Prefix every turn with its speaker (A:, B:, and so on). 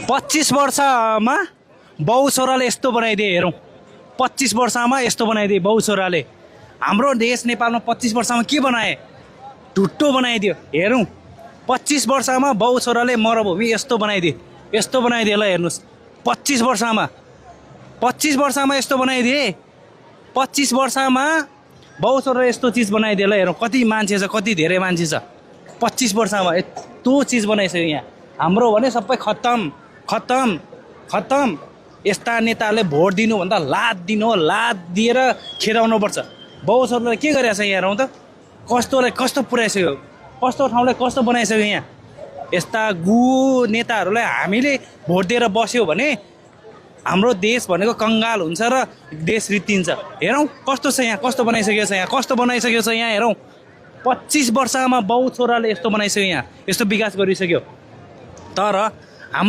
A: 25 वर्षमा बाउ छोराले यस्तो बनाइदिए हेरौँ 25 वर्षमा यस्तो बनाइदिए बाउ छोराले हाम्रो देश नेपालमा 25 वर्षमा के बनाए ढुट्टो बनाइदियो हेरौँ 25 वर्षमा बाउ छोराले मरुभूमि यस्तो बनाइदिए ल हेर्नुहोस् 25 वर्षमा यस्तो बनाइदिए 25 वर्षमा बाउ छोराले यस्तो चिज बनाइदिए ल हेरौँ कति मान्छे छ कति धेरै मान्छे छ 25 वर्षमा यस्तो चिज बनाइसक्यो यहाँ हाम्रो भने सबै खत्तम यस्ता नेताहरूले भोट दिनुभन्दा लात दिएर खेदाउनुपर्छ बाउ छोराले के गरिरहेको छ यहाँ हेरौँ त कस्तो पुर्याइसक्यो कस्तो ठाउँलाई कस्तो बनाइसक्यो यहाँ यस्ता नेताहरूलाई हामीले भोट दिएर बस्यो भने हाम्रो देश भनेको कङ्गाल हुन्छ र देश रित्तिन्छ हेरौँ कस्तो छ यहाँ कस्तो बनाइसकेको छ यहाँ हेरौँ 25 वर्षमा बाउ छोराले यस्तो बनाइसक्यो यहाँ यस्तो विकास गरिसक्यो तर